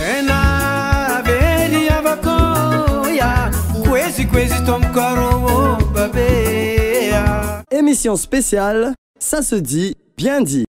Tena very avako ya Kwezi kwezi tomkaro babe ya Émission spéciale, ça se dit, bien dit.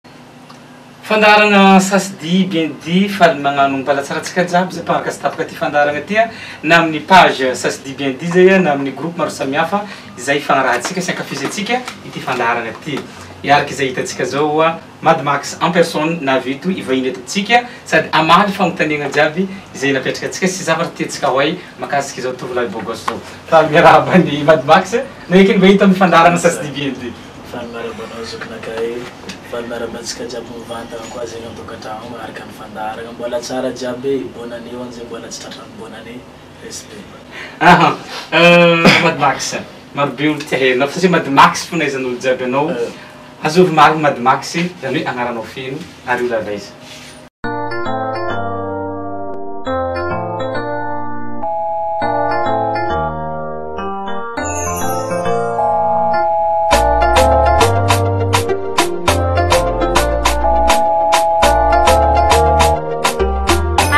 Fandaharagna Ça se dit bien dit faly magnano mpalatsara antsika jiaby zay mpanaraka sy tapaka ty fandaharagna ty na amin'ny page Ça se dit bien dit zay na amin'ny groupe maro samihafa izay ifagnarahantsika sy ankafizintsika ity fandaharagna ty. Araka izay hitantsika zao Mad Max en personne nahavito hivahiny eto amintsika sady hamaly fagnontaniagna jiaby izay napetraka antsika sy zavatra tiantsika ho hay mahakasika izao tovolahy beau gosse zao. Faly miarahaba an'i Mad Max naiky nivahiny tamin'ny fandaharana Ça se dit bien dit. Faly miarahaba anao zokinakahy, faly miarahaba antsika jiaby mivantagna koa zegny an-tokantragno magnaraka ny fandaharagna, mbola tsara jiaby e, bonne année ho an'izay mbola tsy tratran'ny bonne année, respect. Aha, Mad Max, marobe olo tia hainao satria Mad Max fona ahaizan'olo jiaby anao, Azovy marigny Mad Max zany hoe agnaranao feno ary olo avy aiza?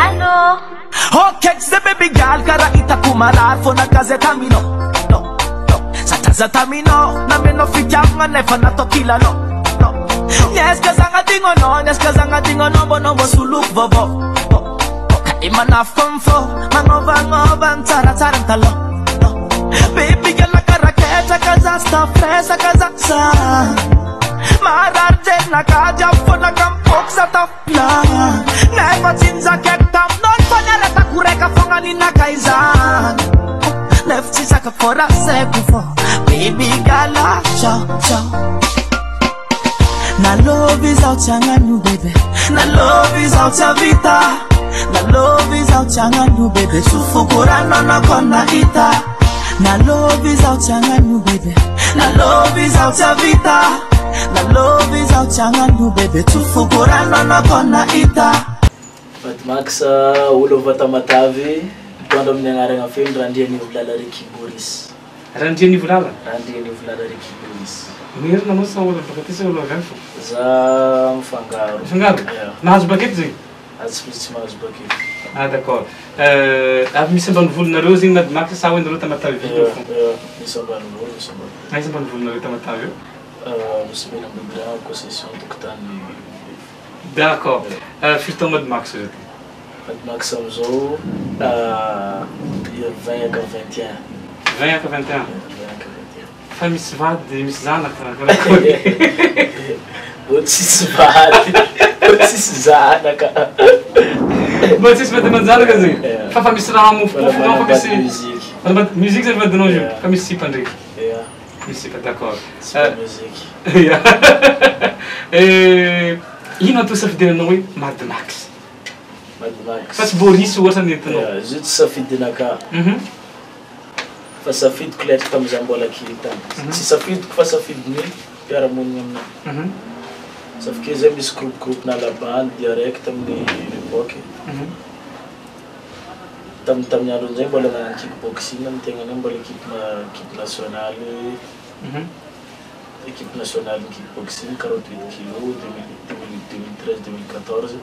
Allô. Oh catch the baby girl karaha hitako marary fô naka zay taminao no no Zatraza taminao namenao fitiavagna nefa natao kilalao no Niezaka za agnadigno anao niezaka za agnadigno anao mbô anao mbô soloko vaovao no Ka e manafika am fô magnovagnova ny tsaratsara ny talôha no Baby girl karaha ketraka za tsy tafiresaka za za Marary jerinaka jiaby fô naka mipôky za taf Nefa tsy nizakaiko taminao ny faniaretako raika fogna ninaka izany Nefa tsy zaka fô rasaiko fô Baby gala ciao ciao Na love izaho tsy hagnano bebe Na love izaho tsy havita Na love izaho tsy hagnano bebe Sofoko rano anao kô nahita Na love izaho tsy hagnano bebe Na love izaho tsy havita Na love izaho tsy hagnano bebe Tsofoko rano anao kô nahita Mad Max, olo avy Tamatave, mitondra amin'ny agnarana feno Randrianivolala Ricky Boris. Randrianivolala? Randrianivolala Ricky Boris. Merina anao sa olo avy baka aty sa olo avy any fô? Za mifangaro. Mifangaro? Yeah. Nahazo bac eto zegny? Ah tsy misy tsy mahazo bac eto. Ah d'accord. Avy misy ambanivolonareo zegny Mad Max sa hoe nareo Tamatave ville eo fô? Yeah, misy ambanivolo, misy ambanivolo. Aiza ambanivolonareo Tamatave eo? Nosy Mena Ambohidrano, concession tokotany. D'accord. Firy taona Mad Max zao ty? Mad Max amizao 20 aka 21. 20 aka 21? 20 aka 21. Fa misy vady, misy zanaka karakory? Mbô tsisy vady, mbô tsisy zanaka. Mbô tsisy vady aman-janaka zegny? Yeah. Fa fa misy raha mofopofo Mbola fa misy. manambady musique. Manambady musique zany vadinao io? Yeah. Fa misy sipa ndraiky? Yeah. Misy sipa, d'accord. Sipa musique. Yeah. Ino antony safidiananao hoe Mad Max? Mad Max. Fa tsy Boris ohatra ny entinao? Yeah, izy io tsy safidinakahy. Fa safidiko ilay tamin'izaho mbola kely tany. Tsy safidiko fa safidin'ny mpiara-monina aminahy. Sauf que zay misy groupe groupe nala bandy direct tamin'ny l'époque. Tamin'ny tamin'ny andron'izay mbola nagnano kick-boxing ny tegnanay mbola équipe équipe nationale équipe nationale kick-boxing 48 kilos 2008 2013 2014.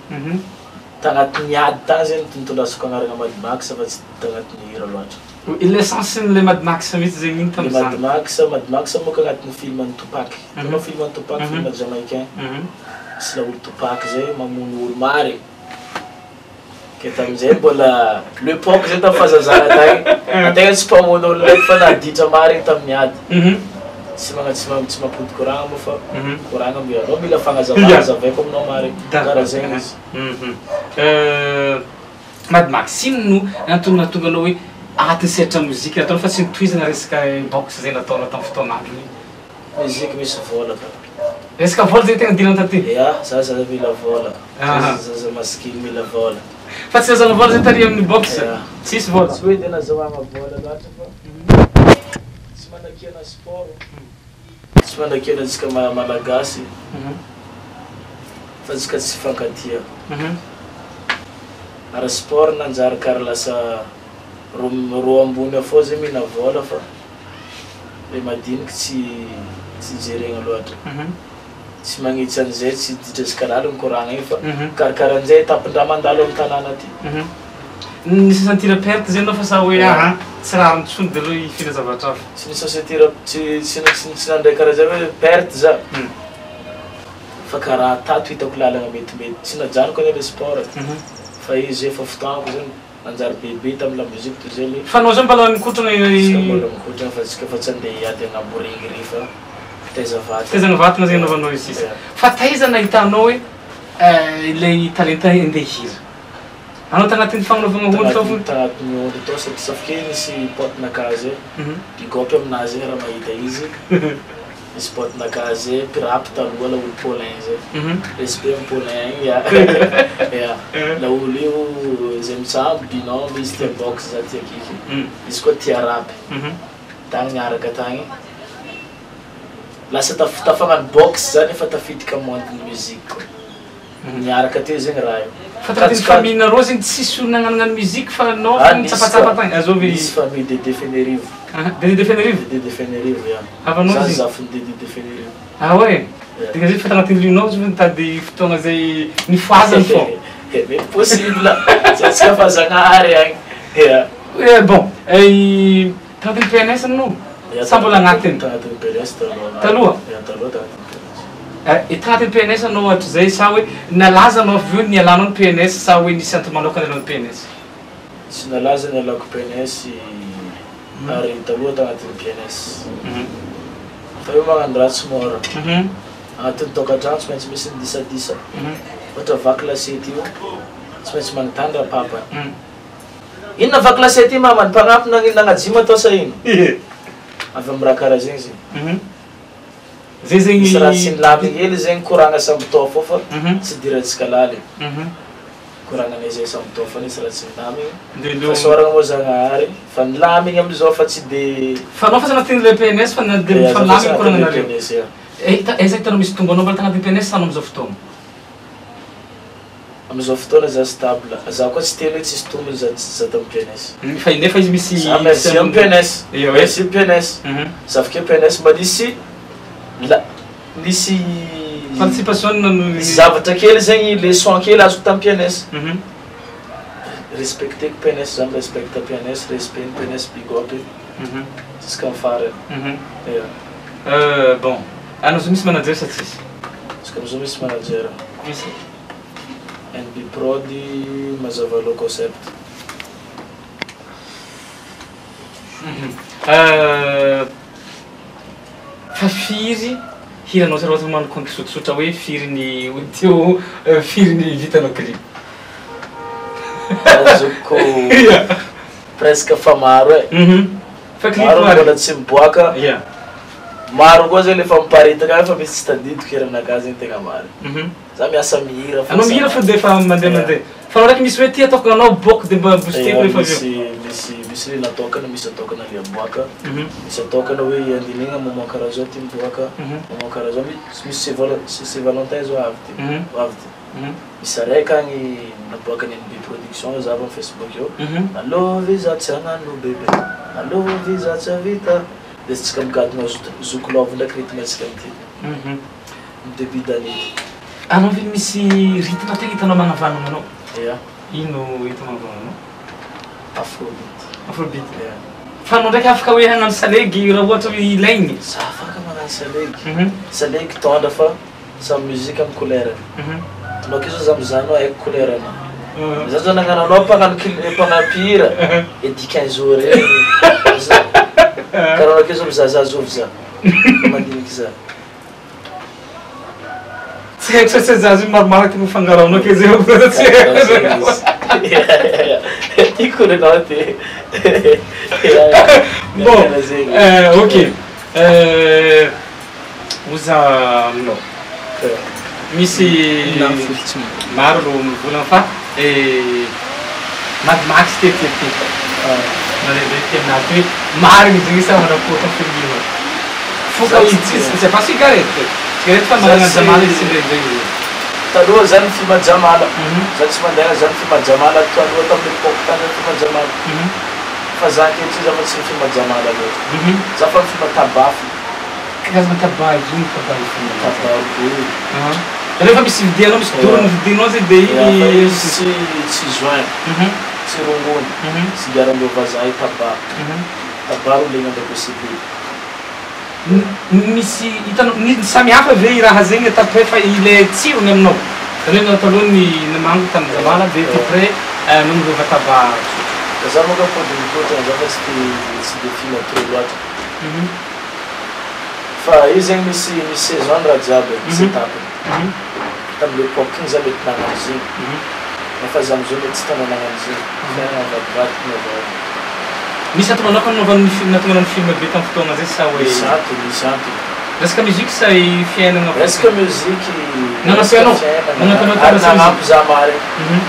Tagnatin'ny ady tagny zegny nitondrasako agnarana Mad Max fa tsy tagnatin'ny hira loatra. L'essence le Mad Max mihitsy zegny iny Le tamin'izany. Mad Max, Mad Max moka agnatin'ny film an'i Tupac. Hitanao film an'i Tupac, film jamaïcain. Misy laolo Tupac zay mamono olo maro e. Ke tamin'izay mbola l'époque zay tamin'ny fahazazana tagny, antegna tsy mpamono olo ndraiky fa naditra marigny tamin'ny ady. Tsy magna tsy tsy mampody koragna moa fa koragna mila anao mila fagnazavana azavaiko aminao marigny. Karaha zegny izy. Mad Max, ino no antony nahatonga anao hoe agnatin'ny sehatra mozika nataonao fa tsy nitohizana resaka boxe zay nataonao tamin'ny fotoan'androny iny? Musique misy vôla ka. Resaka vôla zay tegna nidirana taty? Ya, za za mila vôla. Zaza masikiny mila vôla. Fa tsy nazahoana vôla zay tary amin'ny boxe? Ya. Tsisy vôla? Tsy hoe de nazahoagna vôla loatra fa tsy manakiana sport, tsy manakiana antsika Malagasy fa antsika tsy hifankatia. Ary sport nanjary kara lasa rô rô ambony afô zay mihina vôla fa le madiniky tsy tsy jeregna loatra. Tsy magnitsy an'izay tsy ditra sy karaly ny koragna igny fa karakaran'izay tapin-draha mandalo amy tanàna aty. Nisy sentir perte zay anao fa sa hoe aha tsy rariny intsony de aleo hifindra zavatra hafa? Tsy nisy sentir tsy tsy tsy nandray karaha zay hoe perte za fa karaha tato hitako lalagna metimety tsy najanoko anie le sport fa izy efa fotoagnako zegny nanjary bebe tamy la musique toy zay le Fa anao zao mbola mikotrana Tsika mbola mikotrana fa tsika fa tsy andeha hiady agnambo regny ry fa fitaiza vatana. Fitaizana vatana zegny anaovanao izy sisa. Fa taiza nahitanao hoe ilay talenta andeha hihira? Anao tagnatin'ny fagnanaovagna olo tao fo? Tagnatin'ny olo tao satria sauf que nisy pote-nakahy zay, big up aminazy zegny raha mahita izy, nisy pote-nakahy zay mpirapy taloha laolo Paulin zay, respect amy Paulin agny ya, ya, laolo io zay mitsambo binôme izy tia boxe za tia kiky, izy koa tia rap, tagny niaraka tagny, lasa taf- tafagnano boxe za nefa tafiditra monde-n'ny musique koa. Niaraka teo zegny raha io. Fa tagnatin'ny famille nareo zegny tsisy olo nagnanognano musique fa anao Ah, fô nisy nitsapatsapa fa- tagny. Azovy. Nisy famille Dédé Fenerivo. Aha, Dédé Fenerivo? Dédé Fenerivo, ya. Havanao Za izy? zafin'i Dédé de Fenerivo. Ah ouais? Yeah. Dika zay fa tagnatin'ny lionao izy nitady fotoagna zay nifohazany fô. Mety possible. Zay tsika fa Zagnahary agny. Ya. Eh bon, eh, tagnatin'ny PNS anao? Ya, Sa mbola agnatiny? Tagnatin'ny PNS taloha. Taloha? Ya, taloha tagnatin'ny PNS. Eh, tagnatin'ny PNS anao hatrizay sa hoe nalaza anao avy eo nialanao ny PNS sa hoe nisy antony manokana nialanao ny PNS? Tsy nalaza nialako PNS ary taloha tagnatin'ny PNS. Fa io magnano raha tsy mora. Agnatin'ny tokantrano tsy maintsy misy ny disadisa. Ohatra vaky lasety io, tsy maintsy magnontany rapapa. Inona vaky lasety io mama? Ny mpagnampy nagnajima atao sa ino? Avy amin'ny raha karaha zegny zegny. Zay zegny. Misy raha tsy nilamigny hely zegny koragna samby tao fô fa tsy idirantsika laligny. Koragnanay zay samby tao fa nisy raha tsy nilamigny. De Fa sôragna moa Zagnahary fa nilamigny amizao fa tsy de. Fa anao fa tsy agnatin'ilay PNS fa na de Ya, za fa tsy mifalamigny koragnanareo. agnatin'ilay PNS ya. Eh, hita- aiza hitanao misy tombo anao mbola tagnatin'ny PNS sa anao amizao fotoagna? Amizao fotoana za stable. Za koa tsy teny hoe tsisy tombony za za tamin'ny PNS. Fa nefa izy misy. Za merci amin'ny PNS. Iya, hoe. Merci PNS. Za avy akeo PNS mba nisy la nisy Participation no nisy zavatra kely zegny leçon kely azoko tamin'ny PNS. Respecteko PNS za mirespecte PNS, respect ny PNS big up jusqu'à farany. Ya. Bon, anao zao misy manager sa tsisy? Jusqu'à amizao misy manager. Misy. NB Prod Mazava Loha Concept. Fa firy hiranao tsara ohatra magnano compte tsotsotra hoe firy ny audio, firy ny vitanao clip? Azoko presque fa maro e. Fa clip Maro maro. mbola tsy miboaka. Ya. Maro koa zay le efa miparitaka agny fa misy tsy tadidiko hiranakahy zegny tegna marigny. Za miasa mihira fô. Anao mihira fô de efa mandeha mandeha. Fa anao ndraiky misy hoe ty ataoko anao boky de mba boosteko rehefa avy eo. Misy misy misy le natokana, misy atokana le aboaka. Misy atokana hoe andinihina moment karaha zao ty miboaka, moment karaha zao misy misy Saint Val- Saint Valentin zao avy ty, ho avy ty. Misy araiky agny naboakan'ny NB Production zahavo amin'ny Facebook eo. Alôvy za tsy hagnano bebe, alôvy za tsy hahavita. De tsika migadona zoky love ndraiky rythme antsika amity. Ny début d'année. Anao ve misy rythme tegna hitanao magnavanana anao? Ya. Ino rythme magnavanana anao? Afrobeat. Afrobeat. Ya. Fa anao ndraiky afaka hoe hagnano salegy raha ohatra hoe ilaigny? Za afaka magnano salegy. Salegy tondra fa samy musique amy couleur-ny. Anao ke zao za mizaha anao haiko couleur-nao. Za zao nagnano anao mpagnano kil- mpagnano mpihira, Eddy Kenzo regny. Karaha anao ke zao mizahazaha zovy za. Mandiniky za. Tsy haiko sa tsy zaza io maromaro ty mifangaro ke zay tsy haiko. Tiako renao ty. Bon, ok. Oza aminao. Misy maro ro mivolagna fa Mad Max ty ty ty. Nare ty aminazy ty hoe marigny izy igny sa manakory film io. Foka izy tsy c'est pas cigarette. Cigarette fa manana jamala izy indraindray izy. Taloha zany film Jamala. Za tsy mandeha zany film Jamala taloha tamin'ny époque tany film Jamala. Fa za ankehitriny za fa tsy film Jamala loatra. Za fa film Tabafy. Karazana tabac io tabac io. Tabac be. Rehefa misy vidianao misy dorony vidinao zay de Ya, fa igny izy tsy tsy joint. Tsy rongony, sigarandreo vazaha io tabac, tabac ro legnandreo BCB. Misy hitanao ny samy hafa ve i raha zegny à peu près fa ilay tsirony aminao? Zany hoe anao taloha ny namango tamin'ny jamala de à peu près nanolova tabac tsotra. Za moka mipody mikotrana za fa tsy de tsy de fihina trop loatra. Fa io zegny misy misy saison ny raha jiaby e, misy étape-ny. Tamin'ny époque igny za mety nagnano zegny. Nefa za amizao mety tsy tanao nagnano zegny. Fiainana mivadibadiky miovaova. Nisy antony manokana nanaovany ny film, nahatonga anao ni-film be tamin'ny fotoagna zay sa hoe. Misy antony, misy antony. Resaka musique sa i fiainagna fotsiny? Resaka musique, Nanampy resaka anao? fiainagna, Nanampy anao ary tamin'ny resaka nagnampy musique? za marigny.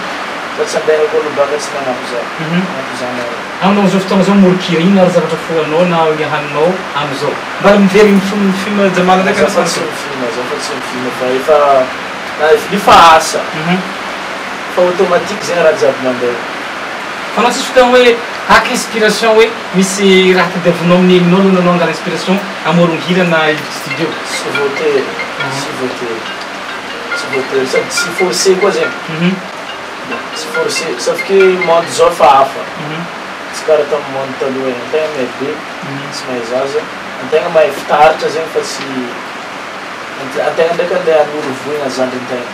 Fa tsy andeha olo baka tsy nagnampy za. Nagnampy za marigny. Aminao amizao fotoagna zao morokira, ino ary zavatra fohanao na haninao amizao? Mba miverigny film film Jamala ndraiky Za fa tsy mi-film, za fa tsy mi-film fa efa efa asa. Fa automatique zegny raha jiaby mandeha. Fa anao tsisy fotoagna hoe haka inspiration hoe misy raha tadiavinao amin'ny aignanao aloha anao hangala inspiration hamorogno hira na hiditra studio? Tsy voatery, tsy voatery, tsy voatery sady tsy forcé koa zegny, tsy forcé sauf que monde zao efa hafa, tsy karaha tamin'ny monde taloha igny, antegna mahay be, tsy mahay zaza, antegna mahay fitaratra zegny fa tsy, antegna ndraiky andeha hanoro vohigna zandrin-tegna.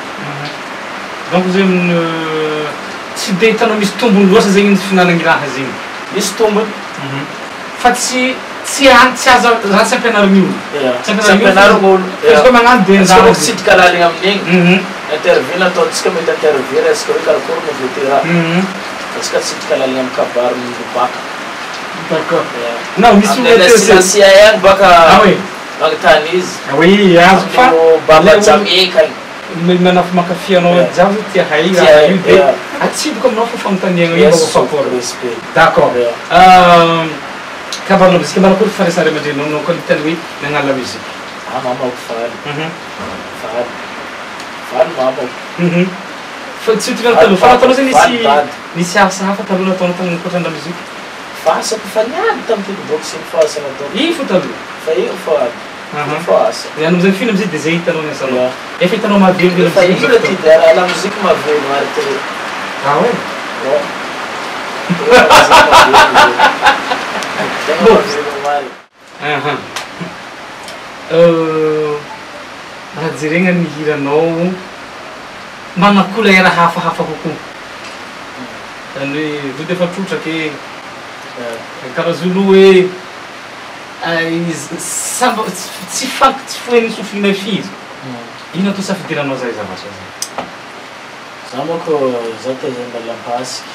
Donc zegny tsy de hitanao misy tombony loatra zegny ny fihinanagny raha zegny. Misy tombony. Fa tsy tsy a- tsy azo raha tsy ampianarigny olo. Ia, tsy ampianarigny olo. Fa izy koa magnano de Antsika anjara manko tsy hiditra laligny amin'igny. Interview nataontsika mety interview resaka hoe karakory nouveauté raha. Fa antsika tsy hiditra laligny amin'ny kabarin'olo baka. D'accord. Ia. Non, misy Amin'ny olona teo silencieux agny baka Ah oui. magnontany izy. Ah oui, azoko fa Amin'ireo baba le olo- Jamaica agny. Manafy mankafy anao jiaby zao tia hay raha io de atsidiko aminao fa fanontaniagna io mba ho afapo. D'accord. Kabarinao mozika manakory fifandraisan'ny ray aman-dreninao aminao koa niteny hoe nagnano la musique? Ah mamako faly. Faly. Faly mamako. Fa tsy ohatry ny taloha. Fa taloha zay nisy nisy asa hafa taloha nataonao tamin'ny ankoatra ny la musique? Fa asako fa niady tamin'ny kickboxing fo asa nataoko. Iny fo taloha? Fa iny fo ady. Fo asa. Ny anao film amizay de zay hitanao ny asanao. Efa hitanao mahavelogno la musique. Efa hira ty de la musique mahavelogno ary ty. Ah ouais? Ouais. Tegna mahavelogno marigny. Aha. Raha jeregna ny hiranao mana couleur hafahafa kokoa. Zany hoe vody efa trotraka e, karaha zolo hoe Samba tsy fank tsy fohen'ny sofina firy. Inona atao safidiranao zay zavatra zay? Za manko za taizan'ny lalampasiky.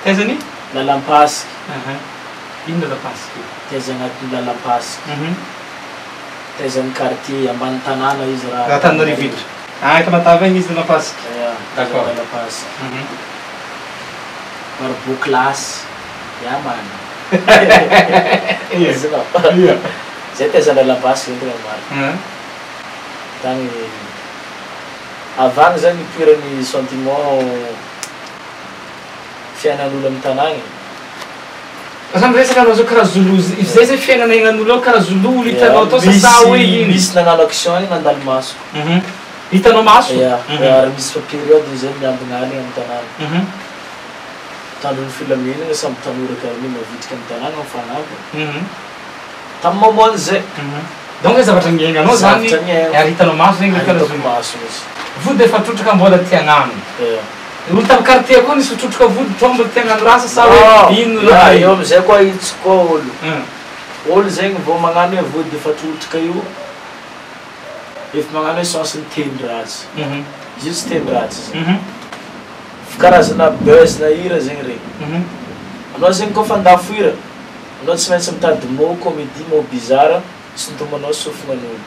Taizan'ny? Lalampasiky. Inona lalampasiky? Taiza agnatin'ny lalampasiky. Taizan'ny quartier ambany tanàna izy raha. Antananarivo hiditra. Ah, Tamatave agny izy lalampasiky. Ia, D'accord. lalampasiky. Barbeau classe. Ya man. Azonao. Zay taiza lalam-basy zay tegna marina. Tagny avy agny zany nipoiran'ny sentiment fiainan'olo amin'ny tanàgna e. Fa zany resaka anao zao karaha zolo zay zay fiainana iainan'olo ao karaha zolo olo hitanao tao sa sa hoe ino? Misy nagnano action igny nandalo masoko. Hitanao maso? Ya, ary misy fa période zay miambigna aligny amin'ny tanàna. Mpitandro ny filaminana samy tanora karaha an'io mavitrika amin'ny tanàna mifanampy. Tamin'ny moment zay. Donc zay zavatra niaignanao zany Zavatra niaignako. ary hitanao maso zegny le Ary karaha hitako zolo. maso mihitsy. Vody efa trotraka mbola te hagnano. Ia. Olo tamin'ny quartier koa nisy trotraka vody tô mbola te hagnano rasa sa hoe Non, ino ia, raha eo amizay koa ahitsiko koa olo. Olo zegny vao magnano hoe vody efa trotraka io, efa magnano hoe sens ny teny ratsy. Izy io tsy teny ratsy izy. Karazana buzz na hira zegny regny. Anao zegny koa fa andafo hira, anao tsy maintsy mitady mot comédie, mot bizarre sintomanao sofignan'olo.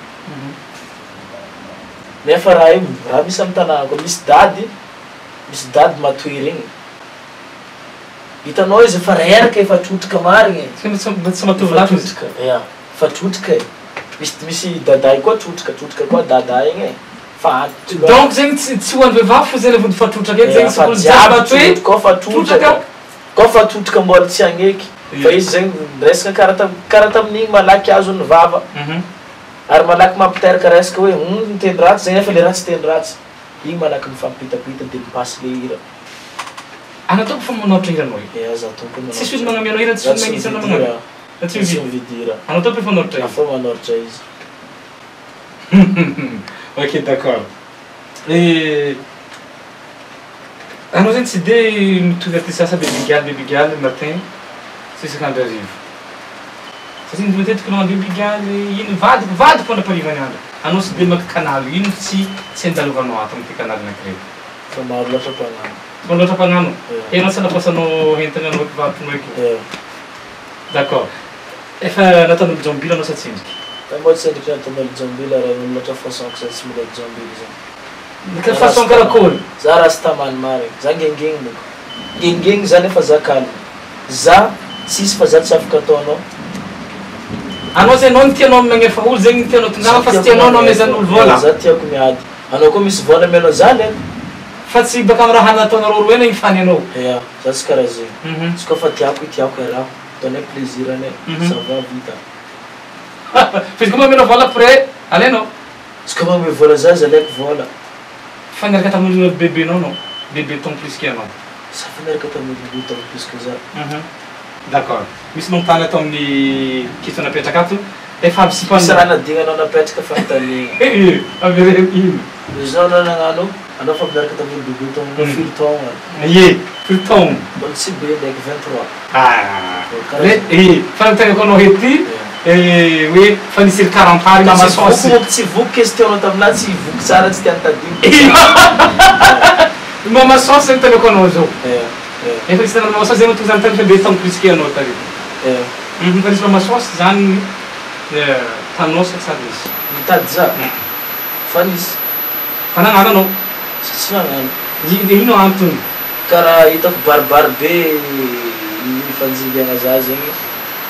Nefa raha io raha misy amy tanàna koa, misy dady, misy dady matoy regny, hitanao izy efa reraka efa trotraka marigny e. Tsy matory Efa trotraka, ia, efa trotraka e. Misy misy dada io koa trotraka, trotraka koa dada igny e. Fa antitra. Donc zegny tsy tsy ho an'ny vehivavy fo zay le vody fa trotraka eto zegny Fa tsy olo jiaby jiaby matoy trotraka koa fa trotraka. Koa fa trotraka mbola tsy agneky. Fa izy zegny resaka karaha tam karaha tamin'igny malaky azon'ny vava. Ary malaky mampiteraka resaka hoe hum niteny ratsy zegny nefa le raha tsy teny ratsy. Igny malaky mifampitapita de mipasy le hira. Anao tompoko fa manoratra hiranao io. Ya, za tompony manoratra. Tsisy olo magnamia anao hira, tsisy olo magnitsy anao magnano. Za tsy mividy hira. Anao tompoko efa manoratra hira. Za fa manoratra izy. Ok d'accord. Eh, anao zegny tsy de mitovy artiste sasany baby gal baby gal matin sy isak'andro hariva. Satria matetiky anao baby gal ino vadiko vadiko mandra-paharivan'ny andro. Anao tsy de maka canal ino tsy tsy andalovanao ato amin'ity canal anankiray. Fa maro loatra mpagnano. Maro loatra mpagnano? Hena tsy anapasanao entana anao mpivarotra anao eky? Ewa. D'accord. Efa nataon'olo jambila anao sa tsendriky? Za mbola tsendriky nataon'olo jambila raha olo loatra façon-ko za tsy mila jambila zany. Ka façon karakory? Za rastaman marigny. Za ngengegny moko. Ngengegny za nefa za calme. Za tsisy fa za tsy afaka ataonao. Anao zay anao ny tianao magnefa olo zegny ny tianao tongava fa tsy tianao anao amezan'olo vola. Za tiako miady. Anao koa misy vola amianao za alaiko. Fa tsy baka am raha nataonareo roe na igny anao. Ya, za tsy karaha zegny. Izy koa fa tiako tiako iaraho, ataonay plaisir anay, ça va vita. Fa izy koa mba amianao vola après alainao. Izy koa magnome vola za izy alaiko vola. Fa niaraka tamin'olona bebe nao anao, bebe taogno plus que anao. Za fa niaraka tamin'olo bebe taogno plus que za. D'accord. Misy manontany ato amin'ny question napetraka ato. Efa avy sipanao. Misy raha nadignanao napetraka fanontaniagna. Eh, avereno ino? Izy zao anao nagnano, anao fa miaraka tamin'olo bebe taogno firy taogno ary? Ie, firy taogno? Mbola tsy be ndraiky 23. Ah, le eh, fanontaniako anao ety eh, hoe fa nisy ry 40 ans ry mama Tsy voky saosy. moa tsy voky question taminahy tsy voky tsara tsy tiany tadidiko. Mama saosy anontaniako anao zao. Eh, eh. Efa nisy nanao mama saosy zay mahatonga za nitany fa be taogno plus que anao tary. Eh. Fa nisy mama saosy zany tanao sa tsy nisy? Nitady za? Fa nisy. Fa nagnano anao? Za tsy nagnano. Ino antony? Karaha hitako baribary be ny fanjingiana za zegny.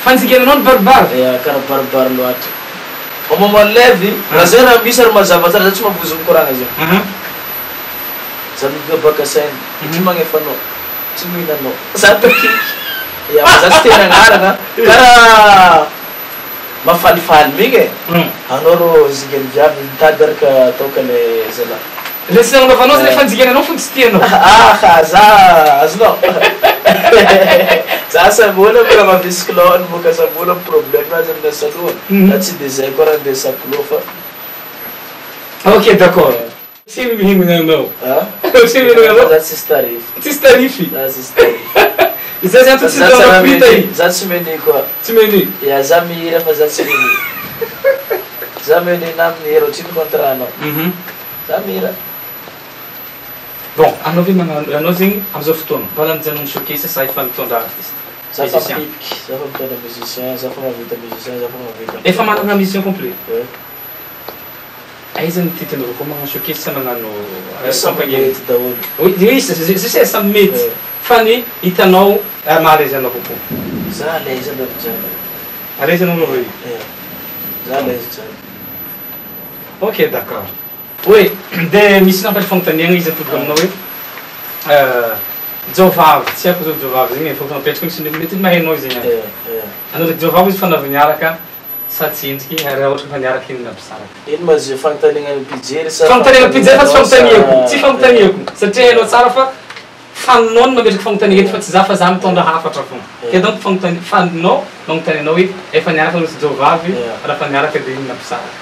Fanjingiana anao ny baribary? Ya, karaha baribary loatra. Au moment levy, raha zay raha misy ary mazava tsara za tsy mahavozo mikoragna zegny. Za midina baka saina, tsy magnefa anao, tsy mihina anao. Za takiky. Ya, fa za tsy te nagnarana, karaha mahafalifaly migny e. Anao rô zingan'ny viavy mitady araka ataoko le zalahy. Le tsy nagnanaovanao zany le fanjingana anao fony tsy tianao. Aha, za azonao. Za samby olo mbola mavesiky lohany boka samby olo amy problème azy amin'ny asa aloha. Za tsy de zay koa raha andesako loha fa. Ok, d'accord. Tsy mihinana anao. Ah? Tsy mihinana anao. Za tsisy tarify. Tsisy tarify. Za tsisy tarify. Izay zany tsy Za tsara prix menu, za tsy menu koa. Tsy menu. Ya, za mihira fa za tsy menu. Za menu na mihira ohatrino contrat anao. Za mihira. Bon, anao ve magnano anao zegny amizao fotoana mbola nijanona showcase sa efa nitondra artiste? Za fa Musicien. mipiky, za fa mitondra musicien, za fa mahavita musicien, za fa mahavita. Efa manana musicien complet? Ouais. Aiza ny titinareo koa magnano showcase sa magnano Samy accompagné? mety daholo. Oui, oui, c'est c'est samy mety. Ouais. Fa ny hitanao maha à l'aise anao kokoa. Za à l'aise aloha jiaby. À l'aise anao aloha io. Yeah. Za à l'aise jiaby. Ok, d'accord. Oui, de misy nampy fanontaniana izy atodika aminao hoe jaovavy, tsy haiko zao jaovavy zegny efa napetraka misy mety mahainao izy zegny. Yeah, yeah. Anao ndraiky jaovavy izy fa navy niaraka sa tsy endriky ary raha ohatra fa niaraka ino nampisaraka? Ino ma zay fanontaniana mpijery sa Fanontaniana mpijery fa tsy fanontaniako, tsy sa- fanontaniako. Satria hainao tsara fa faninao no mametraka fanontaniana eto fa tsy za fa za mitondra hafatra fogna. Ke donc fanontani faninao magnontany anao hoe efa niaraka anao sy jaovavy, raha fa niaraka de ino nampisaraka?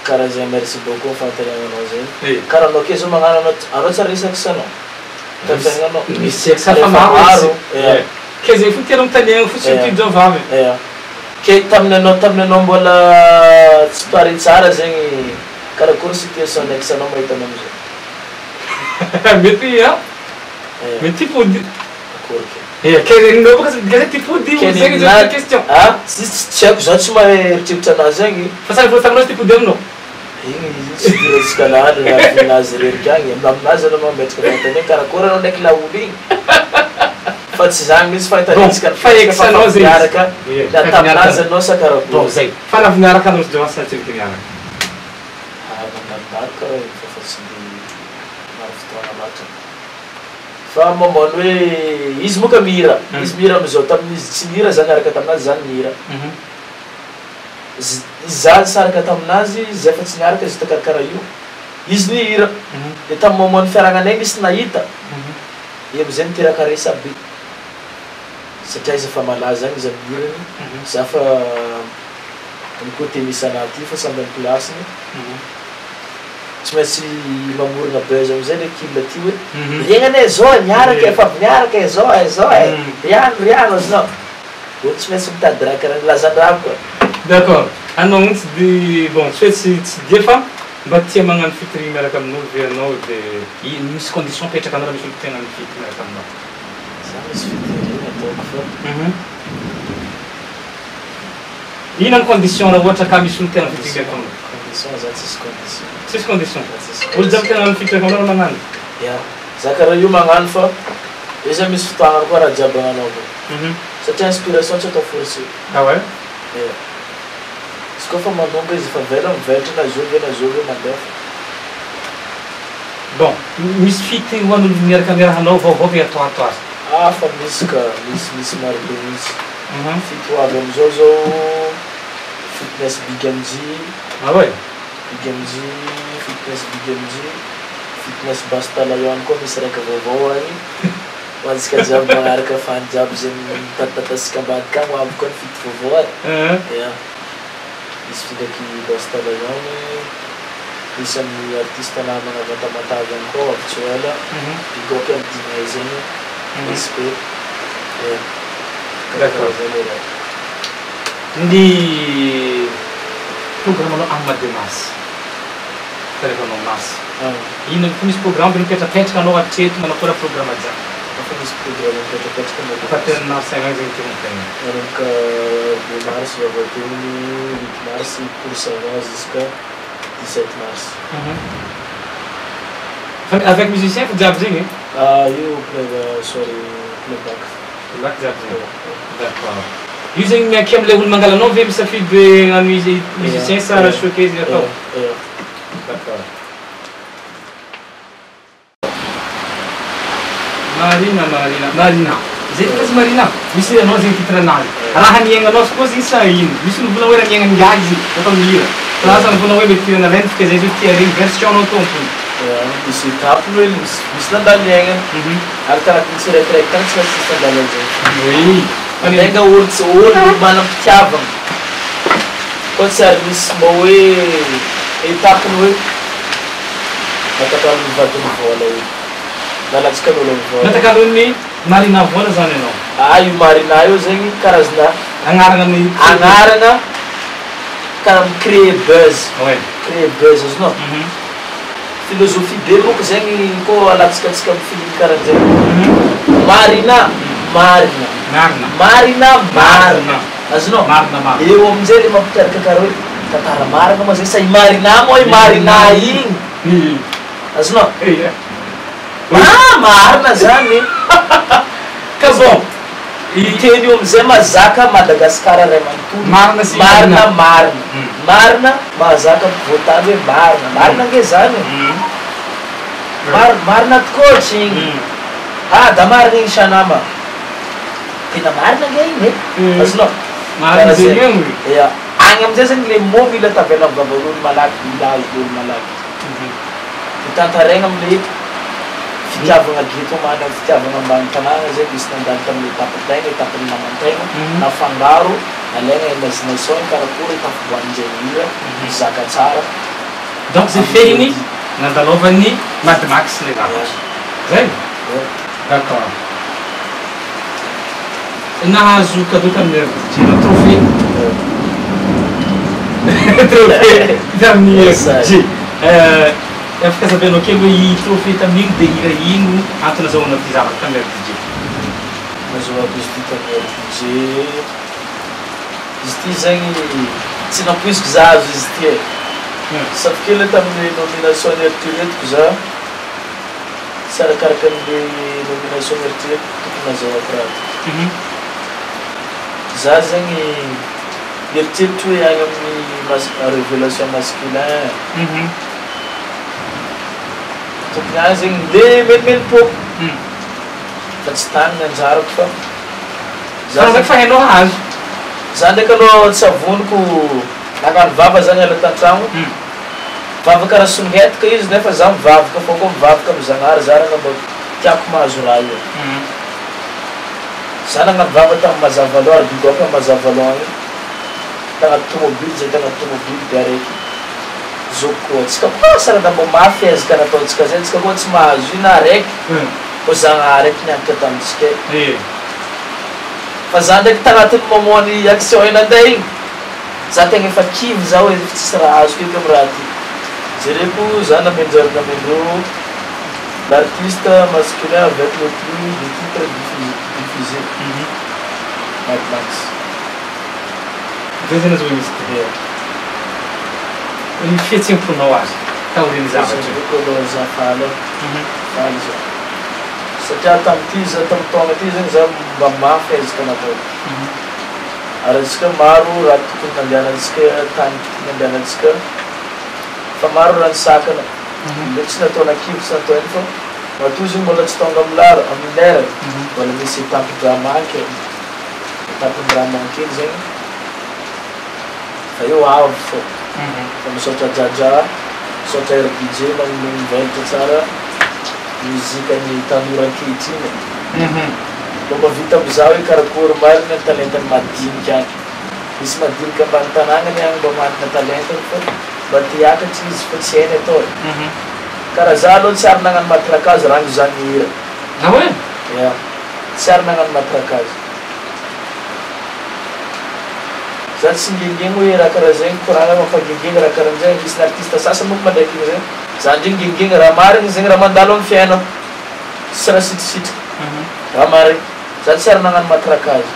Karaha zay merci beaucoup fanontaniana anao zegny. Eh. Karaha anao ke zao magnano anao anao tsara resaky sanao. Tamin'ny fiaignanao. Misy eky sa fa Rehefa maro maro, izy. yeah. Ke zegny fo tianao mitaniagna fo surtout Yeah. jaovavy. Yeah. Ke tamin'ny anao tamin'ny anao mbola tsy pare tsara zegny karakory situation ex anao mahita anao amizay? Mety a? Yeah. Mety hipody. Akory ke. Eh, ke zegny bôka dika zay tipody Ke zegny nina- zay question. Ah, tsy tsy haiko za tsy mahay eritreritra anazy zegny. Fa sary voataminao izy tipody aminao. Igny izy tsy idirantsika laly raha aminazy reriky agny. Aminazy anao mametraka fanontaniana karakory anao ndraiky laolo igny. Fa tsy zany mihitsy fanontaniantsika Bon, fa ex anao zegny. miaraka. Yeah. Na taminazy anao sa karakory. Bon, zay. Fa navy niaraka anao sy jaovavy sa tsy niaraka? Ah, nandalo karaha iny fa fa tsy de maro fotoana loatra. Fa moment hoe izy moka mihira, izy mihira amizao tamin'izy tsy nihira za niaraka taminazy za nihira. Za nisaraka taminazy zay fa tsy niaraka izy takarakara io. Izy nihira. De tamin'ny moment ny fiaragnanay nisy nahita. Io amizay miteraka resabe satria izy efa malaza agny izy amin'ny hirany, za fa amin'ny côté misy anah aty fa samby amin'ny place-ny, tsy maintsy mamorona buzz amizay le kil aty hoe regny anie zao e niaraka e, efa avy niaraka e zao e zao e, riano riano azonao, olo tsy maintsy mitady raha karaha lazan-draha koa. D'accord, anao mihitsy de bon tsy hoe tsy tsy dia fa mba tia magnano featuring miaraka amin'olo ve anao de i- misy condition apetraka anao raha misy olo tia hagnano feat miaraka aminao? Za misy featuring ataoko fa. Inona ny condition raha ohatra ka misy olo te hanao featuring miaraka aminao? Condition za tsisy condition. Tsisy condition? Za tsisy Olo jiaby te hagnano feat miaraka aminao raha magnano? Ya, za karaha io magnano fa io zany misy fotoagnany koa raha jiaby agnanaovana. Satria inspiration tsy atao forcé. Ah ouais? Ya. Izy koa fa manomboka izy efa avela mivelatra na zovy eo na zovy eo mandefa. Bon, misy feat ho an'olo miaraka miarahanao vaovao ve ato ato aza? Ah fa misy ka, misy misy marobe mihitsy. Feat ho avy amizao zao Fitness Big MJ. Ah ouais? Big MJ, Fitness Big MJ, Fitness Basta Lion koa misy raika vaovao agny. Ho antsika jiaby magnaraka fan jiaby zay mitatatasika ambadika agny ho avy koa ny feat vaovao e. Ya. Misy ndraiky Basta Lion, misy amin'ny artiste namana avy Tamatave agny koa ho avy tsy ho ela. Big up aby dinay zegny. Respect. Ya. Karakaraha zay le raha. Ny programme anao amin'ny mois de mars, fiarevanao mars, inona fa misy programme ve mipetrapetraka anao hatreto manao akory programme jiaby? Efa misy programme mipetrapetraka mois de À mars. partir ny mars agny zegny tiako anontaniana. Manomboka 2 mars vavahadiny, 8 mars course avant jusqu'à 17 mars. Fa avec musicien fo jiaby zegny e? Ah io play soirée playback. Playback jiaby zegny. D'accord. Io zegny miaky am'le olo mangala anao ve misafidy hoe hagnano izy musicien sa showcase atao? Yeah. D'accord. Marina, Marina, Marina. Zay ty izy Marina. Misy anao zegny titre anazy. Raha niaignanao sy koa zegny sa ino? Misy nivolagna hoe raha niaignan'ny ahy izy atao mihira. Fa lasa nivolagna hoe mety hira nalainy fa zay zao tia regny version anao tompony. Ya, misy étape hoe misy misy nandalo niaignana. Ary tanatin'ny tsiraikiraiky tany tsy maintsy misy nandalo an'izay. Oui. Antegna olo tsy olo manam-pitiavagna. Koa tsy ary misy mba hoe étape-ny hoe natakalon'ny vadiny vola io. Nalatsaka an'olo amin'ny vola. Natakalon'ny Marina vola zany ianao. Ah io Marina io zegny karazana Agnarana ny agnarana karaha mi-créer buzz. Ouais. Créer buzz azonao. Philosophie be monko zegny koa alatsaka antsika amin'ny film karahan'zay. Marina, marina. Marina. Marina, marina. Azonao? Marina, marina. Eo amin'izay le mampitarika karaha hoe tantara marina moa zay sa i Marina moa i Marina igny. Azonao? Iya. Ah marina zany. Ka bon. I teny io amizay mahazaka Madagasikara ray manontolo. Marina sy marina marina. marina. Marina mahazaka ampovoantany hoe marina. Marina ange zany. Mar marina tokoa tsy igny. Ah da marina igny Sanama. Tena marina ange igny e. Azonao? Marina Karaha zegny zay. igny. Ya. Agny amizay zegny le mot mila tavela amin'ny vavan'olo malaky, mila azon'olo malaky. De tantaraigna amle fitiavagna ghetto mana fitiavagna ambany tanàgna zay misy nandalo tamin'ny étape tegna, étape ny naman-tegna, nafangaro, alaigna imagination karakory tafiboahan'izay hira, mizaka tsara. Donc zay fehiny nandalovan'ny Mad Max le raha. Zay? Ya. D'accord. Nahazo cadeau tamin'ny RDJ nao trophée. Trophée tamin'ny RDJ. Afaka azavanao kely hoe i trophée tamin'igny de hira ino antony azahoanao ty zavatra tamin'ny RDJ? Nahazoako izy ty tamin'ny RDJ. Izy ty zegny tsy nampoiziko za azo izy ty e. Safo kely tamin'ny nomination nieritreretiko za tsy arakaraka an'le nomination nieritreretiko tokony nazahoako raha ty. Za zegny nieritreritro hoe agny amin'ny révélation masculin. Tokony agny zegny le menimenim-poko. Fa tsy tany ny anjarako fa Fa ndraiky fa hainao hahazo. Za ndraiky aloha tsy avoniko nagnano vava zany niala tan-tragno. Vava karaha songetaka izy nefa za mivavaka fô koa mivavaka amy Zagnahary za raha mba Tiako mahazo raha io. Za nagnano vava tamin'i Mazavaloa ary big up Mazavaloa agny. Tagnaty tomobily zay tagnaty tomobily de araiky zokiko koa. Tsika koa asa raha mbô mafy ezaka nataontsika zay tsika koa tsy mahazo io na araiky mbô Zagnahary eky niantoka tamintsika e. Fa za ndraiky tagnatin'ny moment ny action io nandeha igny za tegna efa kivy za hoe efa tsisy raha azoko eky amy raha ty. Jereko za namenjary namendreo l'artiste masculin avec le plus de titres diffusés, Mad Max. Zay zany aza hoe misy ty. Ia. Ny fihetsem-ponao azy taorian'ny zavatra io. Fihetsem-poko aloha za faly e. Faly za. Satria tamin'ity za tamin'ny taona ity zegny za mba mafy ezaka nataoko. Ary antsika maro raha tokony nandehanantsika tany tokony nandehanantsika fa maro raha nisakana. Mety tsy natao nakivy tsy natao ino fa matoa izy io mbola tsy tonga amin'ny lara amin'ny lerany mbola misy étape-draha manky e. Étape-n'ny raha manky iny zegny fa eo avo fô. Fa misaotra Jaja, misaotra RDJ manome mivelatra tsara mozikan'ny tanora ankehitriny e. Mba mahavita mizaha hoe karakory marina ny talentan'ny madinika any. Misy madinika ambany tanàgnany agny mba manana talentany fa mba te hiakatra izy fa tsy hainy atao e. Karaha za aloha tsy ary nagnano matrakazo rango za nihira. Ah ouais? Ya. Tsy ary nagnano matrakazo. Za tsy ngengegny hoe raha karaha zegny koragna mampangengegny raha karanjegny, misy ny artiste sasany manko mandraiky igny zegny, za ndray ngengegny raha marigny zegny raha mandalo amy fiainako, tsy raha sitrisitrika, raha marigny, za tsy ary nagnano matrakazo,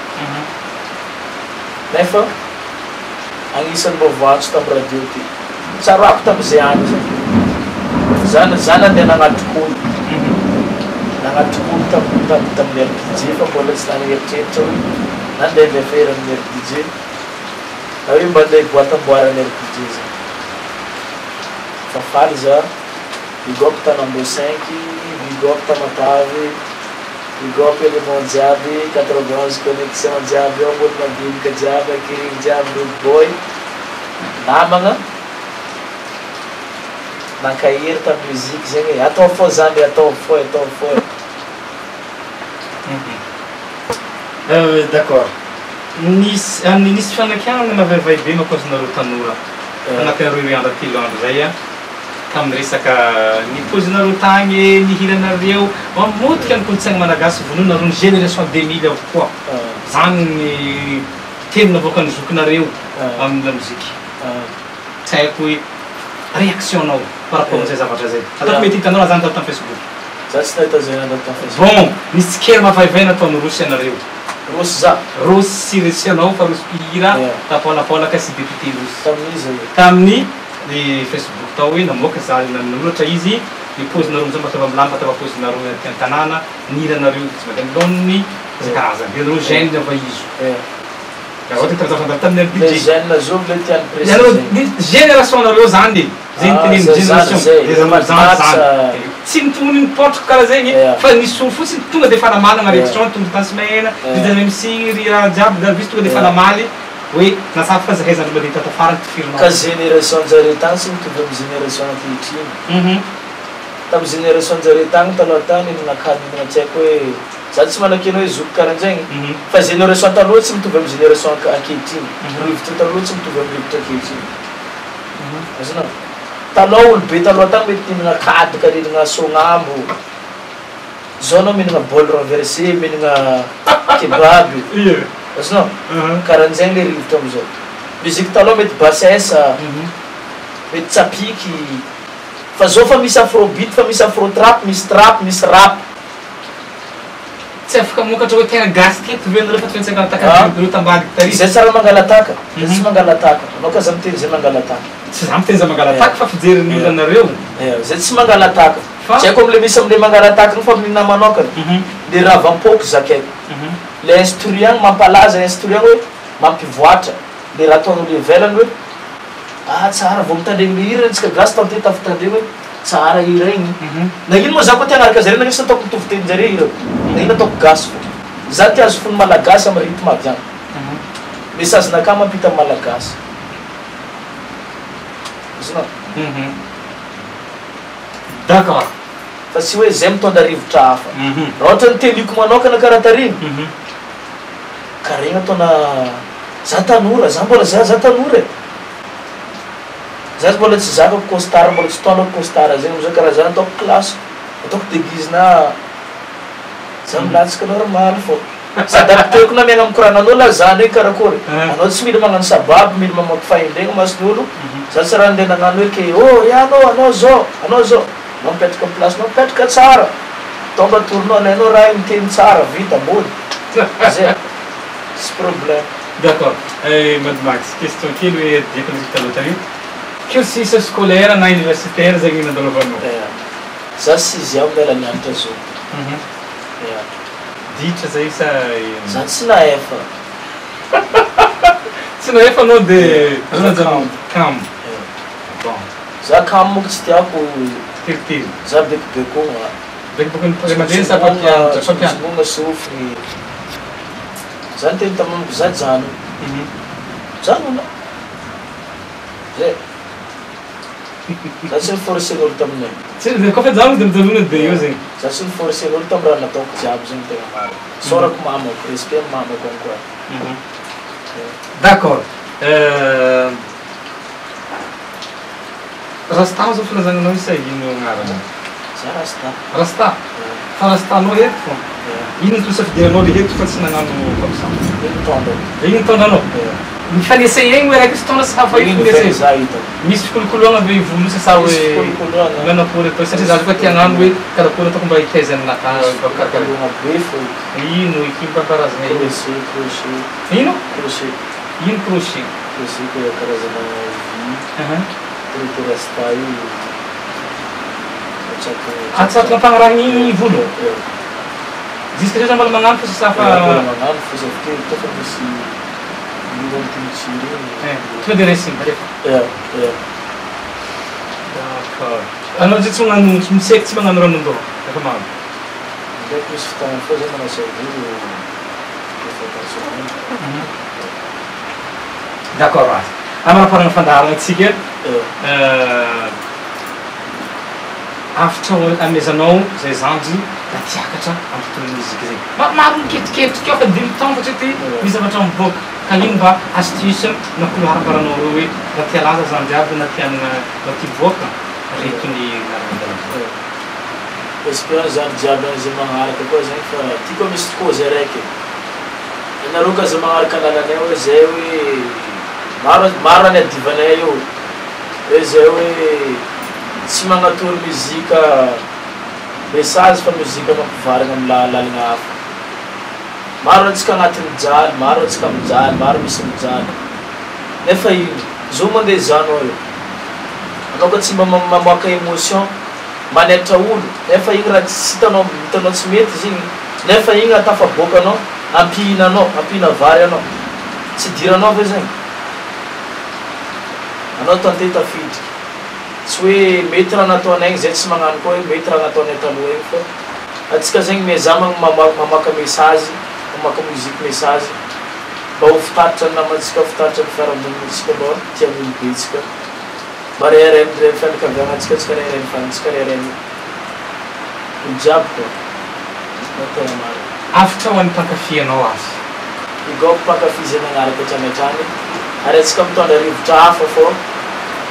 nefa agnisan'ny mbô voantso tamy radio ty, tsaroako tamizay andro zay, za za nandeha nagnatrik'olo, nagnatrik'olo tam tam tamin'ny RDJ fa mbola tsy nanagna eritreritra hoe nandeha handefa hira amin'ny RDJ na hoe mba andeha hiboite amboaran'ny RDJ zay, fa faly za, big up Tanambo cinq, big up Tamatave, big up élément jiaby, 91 connexion jiaby ao, olo madinika jiaby, Ankirivo jiaby, Rude boy, namagna. Nankahery tamin'ny musique zegny e, ataovy fô zany e, ataovy fô e, ataovy fô e. D'accord. Nisy amin'ny nisy fanakianana mavaivay be manko azonareo tanora tanatin'ny roy andro telo andro zay an, tamin'ny resaka ny paozinareo tagny e, ny hiranareo, mamotika ny kolontsaigna malagasy vonoinareo ny génération 2000 avokoa. Zany ny teny navoakan'ny zokinareo amin'ny lamoziky. Tsy haiko hoe réaction nao par rapport amin'izay zavatra zay. Ataoko mety hitanao raha zany tato tamin'ny Facebook. Za tsy nahita zay nandalo tamin'ny Facebook. Bon, nisy tsikera mavaivay nataon'i Rossy anareo. Rossy za? Rossy tsy anao fa Rossy mpihira tapolapolaka sy député Rossy. Tamin'iza io? Tamin'ny ny Facebook tao hoe namoaka za nanoratra izy ny paozinareo amizao mba ataova milamina mba ataova paozinareo aty an-tanàna, ny hiranareo tsy mandeha amin'ny laoniny, isan-karazany. Hiranareo jeune fa izo. Raha ohatra ka zavatra nandalo tamin'ny Le RDJ. jeune zovy le tiany Ianareo préciser. ny génération nareo zany e, zay Ah, niteneniny zay génération, zany zay. zay zany Mad zany Max, zany. ah. Tsy nitony nipotraka karaha zegny Yeah. fa nisy olo fotsiny tonga de efa namalagna Yeah. réaction tonga tany Semaine, Yeah. ry MC, ry raha jiaby Darvis tonga de efa Yeah. namaly hoe natsapa fa zahay zandry mandeha tato afara tifirinao. Ka génération njare tagny tsy mitovy amin'ny génération ankehitriny. Tamin'ny génération njare tagny taloha tagny nihinana kany nihinana tsy haiko hoe Za tsy manakena hoe zoky karanjegny fa génération taloha tsy mitovy am génération ankehitriny, rivotra taloha tsy mitovy am rivotra ankehitriny. Azonao? Taloha olo be taloha tagny mety nihinagna kadaka, nihinagna soagnambo, zao anao mihinagna bol renversé, mihinagna kebab, azonao? Karanjegny le rivotra amizao. Musique taloha mety bassesse, mety tsapiky, fa zao fa misy afrobeat, fa misy afro trap, misy trap, misy rap. Tsy afaka mamokatra hoe tena gasy teto ve nareo fa tsy maintsy angataka ireo tambadika tary. Zay tsara mangalataka, zay tsy mangalataka. Anao ka za miteny zay mangalataka. Tsy za miteny za mangalataka fa fijerin'ny olona anareo. Zay tsy mangalataka. Tsy haiko amle misy amle mangalataka io fa amin'ninahy manokana le ravampoko zakaiko. Le instru agny mampalaza instru agny hoe mampivoatra le raha ataon'olo ivelany hoe ah tsara vao mitandregny le hira antsika gasy tanteh tafitandregny hoe Tsara hira igny. Na ino moa za koa te hanaraka zare nagnino tsy ataoko mitovy tenin-jare hirako. Nagnino ataoko gasy fô. Za te hahazo fon'ny malagasy am rythme avy agny. Message nakah mampita am malagasy. Azonao? D'accord. Fa tsy hoe zay mitondra rivotra hafa. Raha ohatra ny tenue-ko manokana karaha tariny, karaha igny ataona za tanora, za mbola za za tanora e. Za mbola tsy zakako costard, mbola tsy tondrako costard zegny amizay karaha zany ataoko classe, ataoko déguise-na za milatsaka normal fô. S'adapter-ko na miaigna mikoragna an'olo aza za ndreky karakôry, anao tsy mila magnano sababy, mila mamoaka fahendregna mason'olo, za tsy raha ndeha nagnano hoe ke oh ry anao, anao zao, anao zao, anao mipetraka amy place-nao mipetraka tsara, tonga tour-nao alainao raha igny miteny tsara vita mody, zay, tsisy problème. D'accord. Mad Max, question kely hoe adidiko anao taloha tary. Cursus scolaire na universitaire zegny nandalovanao? Ya. Za sixième miala nianatra zao. Ya. Ditra zay sa ino? Za tsy nahefa. Tsy nahefa anao de Za kamo. Kamo. Ya. Bon. Za kamo monko tsy tiako. Teritery. Za bekobekogna. Bekobekogna ray aman-dreny sa mpampianatra? Tsongotsongogna sofigny. Za niteny tamamako za janona. Janona. Zay. Za tsy ni-forcer-n'olo taminay. Tsy, koa fa janona de mijanona de eo zegny. Za tsy ni-forcer-n'olo tamy raha nataoko jiaby zegny tegna marina. Sorako mamako, respect amy mamako ihany koa. D'accord. Rasta zao filazana anao sa ino agnarana? Za Rasta. Rasta? Fa Rasta anao eto fô? Ino no safidianao le eto fa tsy nagnano comme ça? Ino tondra? Ino tondranao? Mifanesegny hoe raiky sy tondra sy hafa io Ino finesegny? za hitako. Misy fikolokoloagna ve volo sa sa hoe Misy fikolokoloagna. Manakory atao satria za koa tia hagnano hoe karakory ataoko mba hitaiza aminakahy karakara. Fikolokoloagna be fô. Ino ekipam-paharazana ino? Crochet, crochet. Ino? Crochet. Ino crochet? Crochet ka karazana vy. Traité rasta io. Atsatoko ampanarahiny igny volo. Ya. Jusque zao za mbola magnano fa sa fa Ya, mbola magnano fô za avy teo fa misy lohany ty mitsiry igny. Tonga de raisiny alefa. Ya, ya. D'accord. Anao zay tsy magnano tsy miseky tsy magnano ranon-doha efa magnano. Ndraiky misy fotoagna fô zay manasa volo efa atao. D'accord azy. Amaraparana fandaharana antsika. Afitra amezanao zay zandry da tiakatra amin'ny tontolon'ny mozika zay. Maromaro miketriketriky ao fa dimy taona satria ty misy zavatra mivoaka. Ka ino mba astuce na couloir ambaranao reo hoe raha tia laza zandry aby na tia na tia mivoaka reto ny lalana. Espérance zandry jiaby any zay magnaraka koa zegny fa ty koa misy cause araiky. Anareo ka zay magnaraka lalanay hoe zay hoe maro maro any adivanay io hoe zay hoe tsy magnatory muzika message fa muzika mampivarina amy lalagna hafa. Maro antsika agnatin'ny jaly, maro antsika mijaly, maro misy mijaly. Nefa ino, zo mandeha zanao io. Anao ka tsy mba mamoaka émotion, manaitra olo, nefa igny raha tsy hitanao, hitanao tsy mety izy igny, nefa igny atafaboaka anao, ampihinanao, ampihina vary anao. Tsy idiranao ve zegny? Anao tante tafidriky. Tsy hoe mety raha nataonay igny zay tsy magnano koa hoe mety raha nataonay taloha igny fa antsika zegny miezah mamoaka message, mamoaka musique message mba ho fitaritra ny namantsika, ho fitaritra ny fiarahamonintsika mba tian'olo be tsika. Mba reharehan'ny fianakavianantsika, tsika reharehan'ny fanintsika, reharehan'ny olo jiaby koa. No tegna marina. Afitra ho an'ny mpankafy anao azy. Igao mpankafy zay magnaraka hatrany hatrany ary antsika mitondra rivotra hafa fô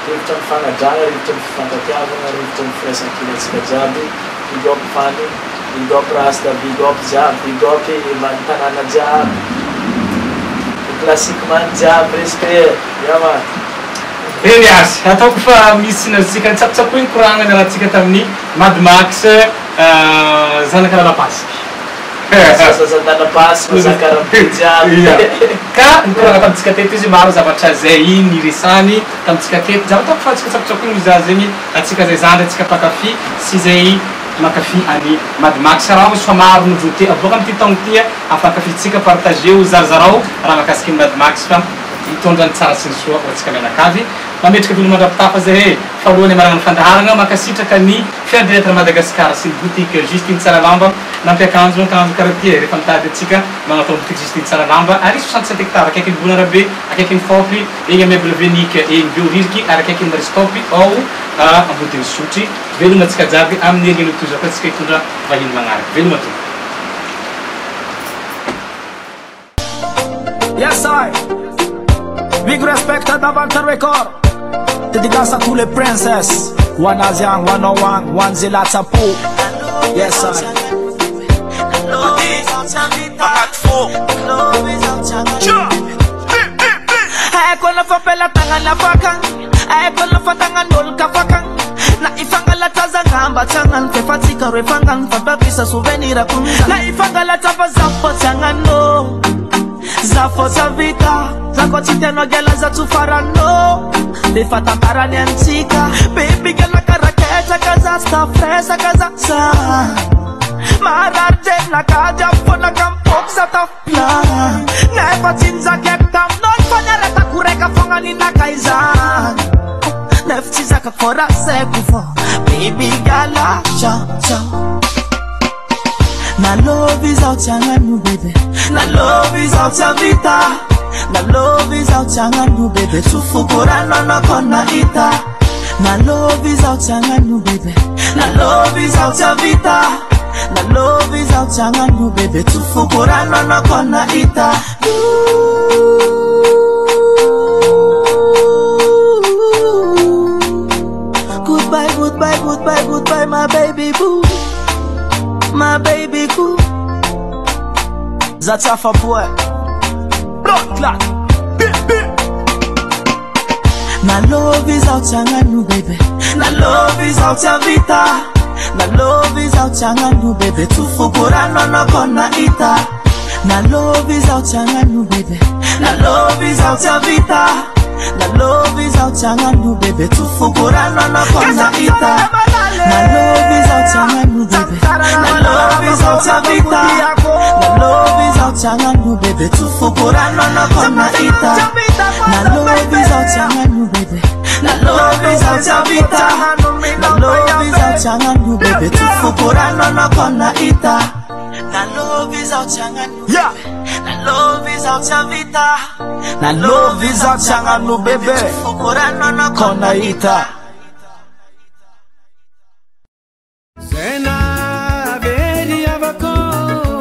rivotra ny fagnadrana, rivotra ny fifankatiavana, rivotra ny firaisankina antsika jiaby. Big up fany, big up rasta, big up jiaby, big up ambany tanàna jiaby. Classique man jiaby respect. Ya man. Eny azy, ataoko fa misy nazitsika nitsakotsakoiny koragna niarahantsika tamin'ny Mad Max zanaka Lalapasiky. Zazazandalapasy, mazakarabe jiaby. Ka nikoragna tamintsika teto izy maro zavatra zay niresany tamintsika teto. Zavatra ataoko fa antsika tsakotsakoiny mizaha zegny antsika zay zandry antsika mpankafy sy zay mankafy any Mad Max. Raha misy fa maro nouveauté aboaka amin'ity taogno ty afankafitsika partageo zarazarao raha mahakasiky ny Mad Max fa hitondra ny tsara sy ny soa ho antsika mianakavy. Mametraka veloma mandra-pitafa zahay e. Faharoa ny amarana ny fandaharagna, mankasitraka ny Fier de l'être Madagascar sy ny boutique Justine Tsaralamba nampiakanjo akanjo karaha ty e. Rehefa mitady antsika magnatao boutique Justine Tsaralamba ary 67 hectares akaikin'ny Bonarabe, akaikin'ny Fopy, egny Meuble Venic, egny Behoririka ary akaikin'ny Maristop ao Ambodin'Isotry. Veloma antsika jiaby amin'ny herin'ny tohizako antsika hitondra vahiny magnaraka. Veloma tompoko. Yes I Big respect à Davanta Record Dédicace à tous les princesses One Asian, one on one, one Zela Tsapo Yes I Haiko fampelatanana fakagny haiko nafatanan'olo kafakagny na ifangalatazangamba tsiagnano fefatsika roe fangano fampapisa souvenir konza na ifangalatsafa zafo tsiagnano zafo tsa vita zako tsy tianao gela za tsy farano lefa tantarany antsika bebigala karaketraka za tsy tafresaka za sa marary jerinaka jiaby fonaka mipoky za tafipla nefa tsy nizakaiko taminao fa niaretako raika fogna ninaka izany nefa tsy zakako fô raha saiko fô baby gala ciao ciao. Na love izaho tsy hagnano bebe, na love izaho tsy havita, na love izaho tsy hagnano bebe, tsofoko rano anao kô nahita. Na love izaho tsy hagnano bebe, na love izaho tsy havita, na love izaho tsy hagnano bebe, tsofoko rano anao kô nahita. Goodbye, goodbye, goodbye, goodbye, my baby boo. My baby boo. Za tsy afa-po e Blood clot Bip bip Na love izaho tsy hagnano bebe, na love izaho tsy havita, na love izaho tsy hagnano bebe, tsofoko rano anao kô nahita. Na love izaho tsy hagnano bebe, na love izaho tsy havita, na love izaho tsy hagnano bebe, tsofoko rano anao kô nahita. Na love izaho tsy hagnano bebe, na love izaho tsy havita, na love izaho tsy hagnano bebe, tsofoko rano anao kô nahita. Na love izaho tsy hagnano bebe, na love izaho tsy havita, na love izaho tsy hagnano bebe, tsofoko rano anao kô nahita. Na love izaho tsy hagnano Yeah. bebe, na love izaho tsy havita, Na love izaho tsy hagnano bebe tsofoko rano anao Kô kô nahita. Zay navery avako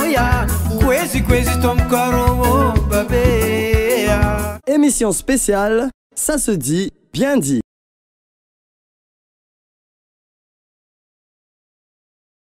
ya koezy koezy tomokaro babea. Émission spéciale, ça se dit, bien dit.